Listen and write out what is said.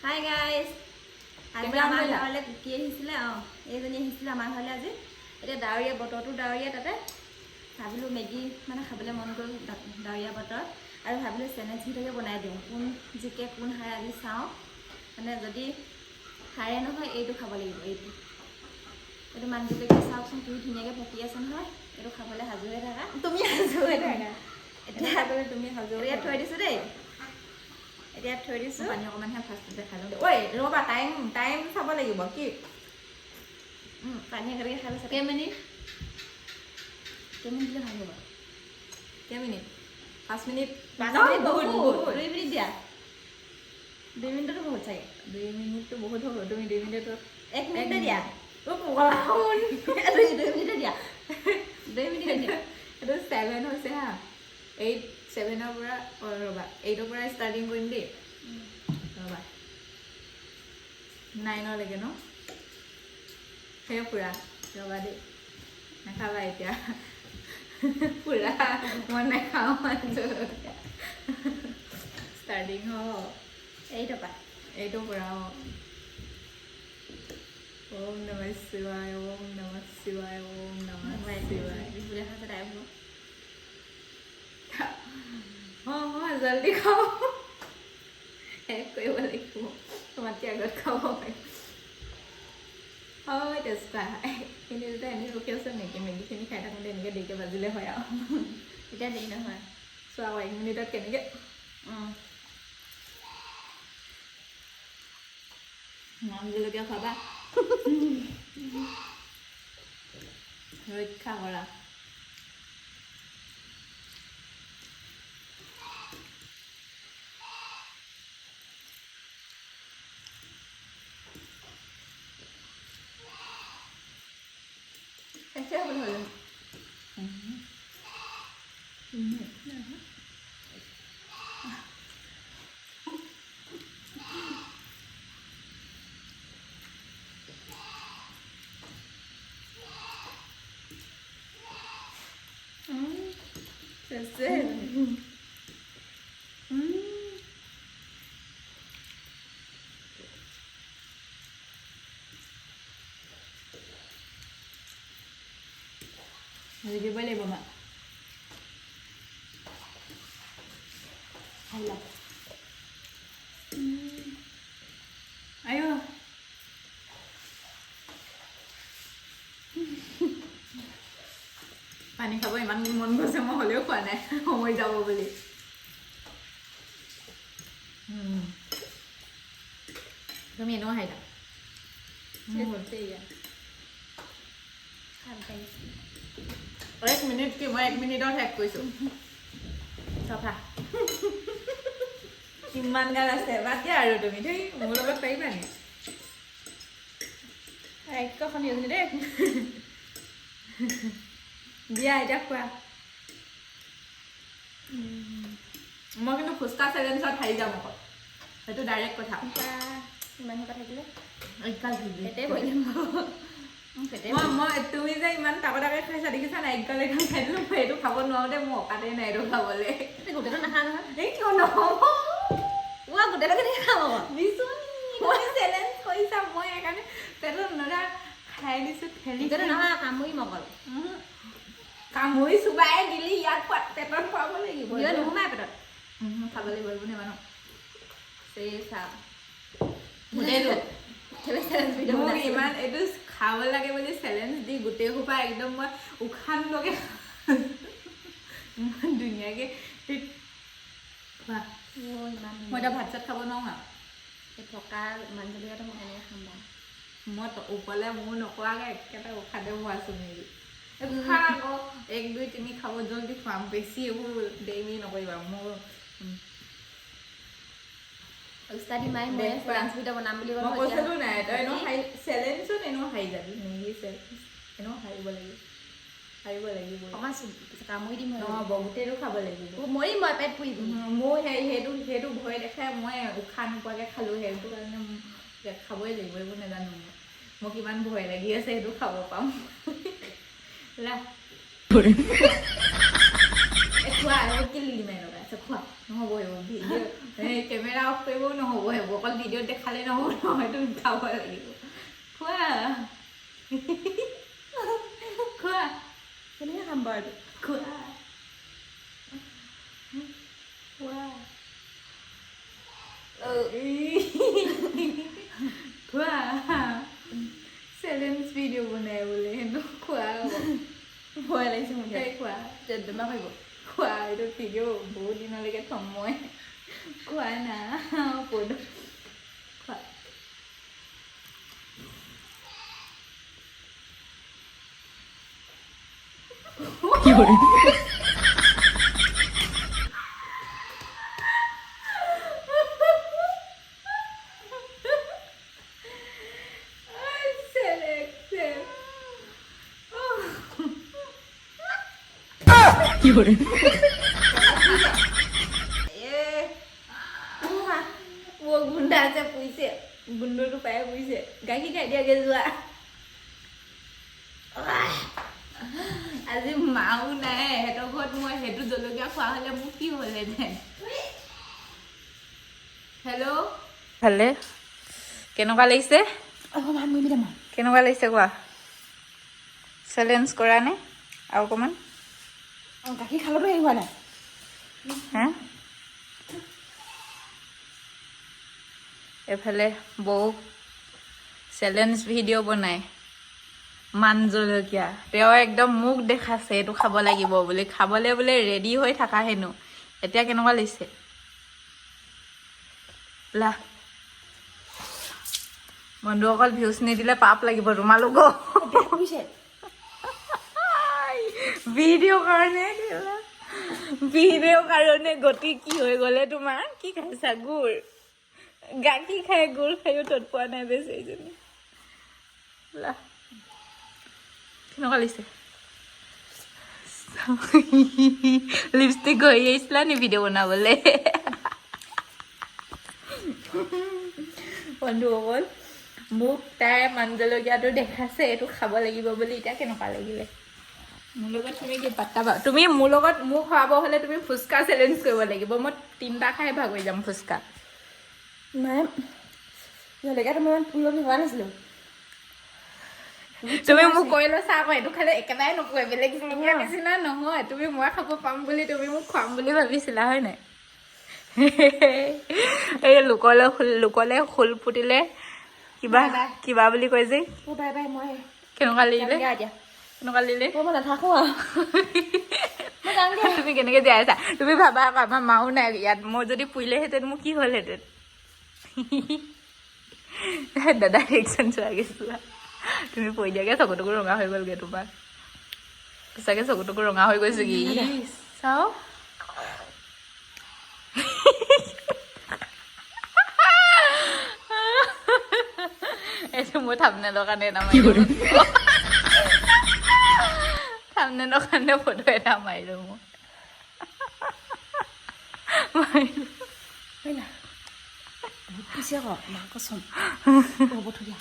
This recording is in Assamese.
হাই গাইজ, আজি কেমেৰা আমাৰ অন কৰিলা? ঘৰলৈ কুকি আহিছিলে। অঁ, এইজনী আহিছিলে আমাৰ ঘৰলৈ আজি। এতিয়া ডাৱৰীয়া বতৰটো, ডাৱৰীয়া, তাতে ভাবিলোঁ মেগী মানে খাবলৈ মন গ'ল ডাৱৰীয়া বতৰত আৰু ভাবিলোঁ চেলেঞ্জ ভিডিঅ'কে বনাই দিওঁ। কোন জিকে, কোন হাৰে আজি চাওঁ। মানে যদি হাৰে নহয়, এইটো খাব লাগিব। এইটো মান জলকীয়া, চাওকচোন কি ধুনীয়াকৈ পকি আছে নহয়। এইটো খাবলৈ সাজু হৈ থাকা। তুমি সাজু হৈ থাকা। এতিয়া খাবলৈ তুমি সাজু হৈ এতিয়া থাকা। থৈ দিছোঁ দেই, এতিয়া থৈ দিছোঁ। পানী অকণমানহে ফাৰ্ষ্টতে খাই লওঁ। ঐ ৰ'বা, টাইম টাইম চাব লাগিব কি। পানী একেলগে খাই লৈছে। কেইমিনিট? কেইমিনিট দিলে ভাল হ'ব? কেইমিনিট? 5 মিনিট। 5 নহয়, মিনিট বহুত। বহুত। বহুত। 2 মিনিট দিয়া, 2 মিনিটতো বহুত চাগে। 2 মিনিটটো বহুত হ'ব। তুমি 2 মিনিটত 1 মিনিটে দিয়া। অ' পগলা। 2 মিনিটে দিয়া, 2 মিনিটে দিয়া। এইটো 7 হৈছে হা, 8, 7ৰ পৰা, অ' ৰ'বা, 8ৰ পৰা ষ্টাৰ্টিং কৰিম দেই। ৰ'বা, 9লৈকে ন? সেই পুৰা ৰ'বা দেই, নাখাবা এতিয়া পুৰা। মই নাখাওঁ। ষ্টাৰ্টিং হ'ব। 8ৰ পৰা। এইটো পৰা, অঁ। ওম নমঃ শিৱায়, ওম নমঃ শিৱায়, ওম নমঃ শিৱায়। বিহু দেখাছে তাই হ'ব। অঁ অঁ জল্দি খাব, শেষ কৰিব লাগিব। তোমাতকৈ আগত খাব পাৰিম। হয় তেজপা, কিন্তু যেতিয়া এনেই ৰখি আছ নেকি, মেগীখিনি খাই থাকোঁতে এনেকৈ দেৰিকৈ বাজিলে হয় আৰু। তেতিয়া দেৰি নহয়। চোৱা আকৌ, 1 মিনিটত কেনেকৈ মান জলকীয়া খাবা, ৰক্ষা কৰা। শেষে হ'বলৈ হ'ল। চেচে। জিকিবই লাগিব মা। খাই লোৱা। আইঅ, পানী খাব ইমান মন গৈছে, মই হ'লেও খোৱা নাই, সময় যাব বুলি। তুমি এনেও হাৰিলা। মোৰ হৈছে এয়া। খাম পাৰিছোঁ। 1 মিনিট কি, মই 1 মিনিটত শেষ কৰিছোঁ। চফা কিমান গাল আছে, বাদ দিয়া আৰু। তুমি দেই মোৰ লগত পাৰিবা নি? ৰাক্ষসনী এজনী দেই। দিয়া, এতিয়া খোৱা। মই কিন্তু ফুচকা চেলেঞ্জত হাৰি যাম আকৌ, সেইটো ডাইৰেক্ট কথা। ইমান সোপা থাকিলে এগাল দিবি। পেটে ভৰি যাম, পেটে। মই তুমি যে ইমান তাকো খাইছা, দেখিছা নাই? এগাল এগাল খাই দিলোঁ। মই এইটো খাব নোৱাৰোঁ দেই, মোৰ অকাতেই নাই এইটো খাবলৈ। গোটেইটো নাখাওঁ নহয়। এই কিয় নহ'ব? ৱা, গোটেইটো কেনেকৈ খাম আকৌ? বিচনী, তুমি চেলেঞ্জ কৰিছা, মই সেইকাৰণে পেটত নধৰা খাই দিছোঁ ঠেলি। গোটেইটো নহয়, কামুৰিম অকল। কামুৰি চুবাই গিলি ইয়াত খোৱা, পেটত খুৱাব লাগিব। কিয় নোসোমাই পেটত? খাব লাগিব, এইবোৰ নামানো। চেচা গোটেইটো। চেলেঞ্জ ভিডিঅ' মোক বনাইছোঁ। ইমান এইটো খাব লাগে বুলি চেলেঞ্জ দি গোটেই সোপা একদম মই উশাহ নোলোৱাকে ইমান ধুনীয়াকে খোৱা। অ', ইমান মই এতিয়া ভাত চাত খাব নোৱাৰো আৰু। এই পকা মান জলকীয়াটো মই কেনেকৈ খাম বাৰু? মই ওপৰলে মোৰ নকৰাকৈ একেটা উশাহতে ভৰাইছোঁ মেগী। খা আকৌ, 1, 2, 3, খাব, জল্দি খুৱাম। বেছি এইবোৰ দেৰি নকৰিবা মোৰ। উস্তাদি মাৰি মই দে, খোৱা। চেলেঞ্জ ভিডিঅ' বনাম বুলি মই ক'লো। কৈছিলো নাই, তই এনেও হাৰি, চেলেঞ্জত এনেও হাৰি যাবি। মেগী চেলেঞ্জ এনেও হাৰিব লাগিব, হাৰিব লাগিব। অকণমান কামুৰি দিম। নহ'ব, গোটেইটো খাব লাগিব। মৰিম মই পেট পুৰি পুৰি। মোৰ সেইটো ভয় দেখাই মই উশাহ নোপোৱাকৈ খালোঁ। সেইটো কাৰণে মোক খাবই লাগিব। এইবোৰ নাজানো মই, মোক ইমান ভয় লাগি আছে সেইটো খাব পাম। লা। খোৱা, এইবোৰ কি লিলিমাই লগাই আছে, খোৱা। নহ'ব সেইবোৰ ভিডিঅ', এই কেমেৰা অফ কৰিবও নহ'ব সেইবোৰ, অকল ভিডিঅ'ত দেখালে নহ'ব নহয়, তুমি খাব লাগিব। খোৱা, খোৱা। কেনেকৈ খাম বাৰু এইটো? খোৱা, খোৱা, খোৱা। চেলেঞ্জ ভিডিঅ' বনাই বোলে হেনো, খোৱা আকৌ। ভয় লাগিছে মোৰ। এই খোৱা। বেমাৰ কৰিব। খোৱা, এইটো ভিডিঅ' বহুত দিনলৈকে থ'ম মই। খোৱা না, খোৱা। Selection. এ বৰ গোন্ধা আছে, পুইছে, গোন্ধটো পাই পুইছে। গাখীৰ খাই দিয়াগে যোৱা। আজি মাও নাই সিহঁতৰ ঘৰত, মই সেইটো জলকীয়া খোৱা হ'লে মোৰ কি হ'লহেঁতেন? হেল্ল', ভালে, কেনেকুৱা লাগিছে? কেনেকুৱা লাগিছে কোৱা। চেলেঞ্জ কৰা নে আৰু অকণমান? গাখীৰ খালেতো হেৰি হোৱা নাই। হা, এইফালে বৌ চেলেঞ্জ ভিডিঅ' বনাই মান জলকীয়া। তেওঁ একদম মোক দেখাইছে এইটো খাব লাগিব বুলি, খাবলৈ বোলে ৰেডি হৈ থাকা হেনো। এতিয়া কেনেকুৱা লাগিছে? লা বন্ধুসকল, ভিউজ নিদিলে পাপ লাগিব তোমালোকক। পুৰিছে। ভিডিঅ' কাৰণে, ভিডিঅ' কাৰণে গতি কি হৈ গ'লে তোমাৰ? কি খাইছা? গুৰ গাখীৰ খাই, গুৰ খায়ো তত পোৱা নাই বেছি এইজনী। লা, কেনেকুৱা লাগিছে? লিপষ্টিক ঘঁহি আহিছিলা নি ভিডিঅ' বনাবলৈ? বন্ধুসকল, মোক তাই মান জলকীয়াটো দেখাইছে এইটো খাব লাগিব বুলি। এতিয়া কেনেকুৱা লাগিলে? মোৰ লগত তুমি কি পাত্তা পা তুমি মোৰ লগত, মোক খুৱাব হ'লে তুমি ফুচকা চেলেঞ্জ কৰিব লাগিব। মই তিনিটা খাই ভাগৰি যাম ফুচকা। নাই, জলকীয়াটো মই ইমান পুৰিব বুলি ভবা নাছিলোঁ। তুমি মোক কৈ লৈছা আকৌ, এইটো খালে একেবাৰে নকয়, বেলেগ জলকীয়া নিচিনা নহয়। তুমি মই খাব পাম বুলি তুমি মোক খুৱাম বুলি ভাবিছিলা, হয় নাই? এই লোকলে লোকলে শোল ফুটিলে কিবা কিবা বুলি কয় যে। অ' বাই বাই, মই কেনেকুৱা লাগিলে? যামগৈ এতিয়া। কেনেকুৱা লাগিলে? অ' মই নাথাকোঁ আৰু, মই যামগৈ। তুমি কেনেকে জীয়াই আছা তুমি ভাবা আকৌ, আমাৰ মাও নাই ইয়াত। মই যদি পুৰিলেহেঁতেন মোৰ কি হ'লহেঁতেন? দাদা ৰিয়েকশ্যন চোৱাগে, চোৱা তুমি পৰি দিয়াগে। চকু টকু ৰঙা হৈ গ'লগে তোমাৰ। সঁচাকে চকু টকু ৰঙা হৈ গৈছেগে। চাওঁ, এইটো মোৰ থামনেলৰ কাৰণে এটা মাৰিলো, থামনেলৰ কাৰণে ফটো এটা মাৰিলো মই, মাৰিলো। বহুত পুৰিছে আকৌ, মা কচম। হ'ব, থৈ দিয়া।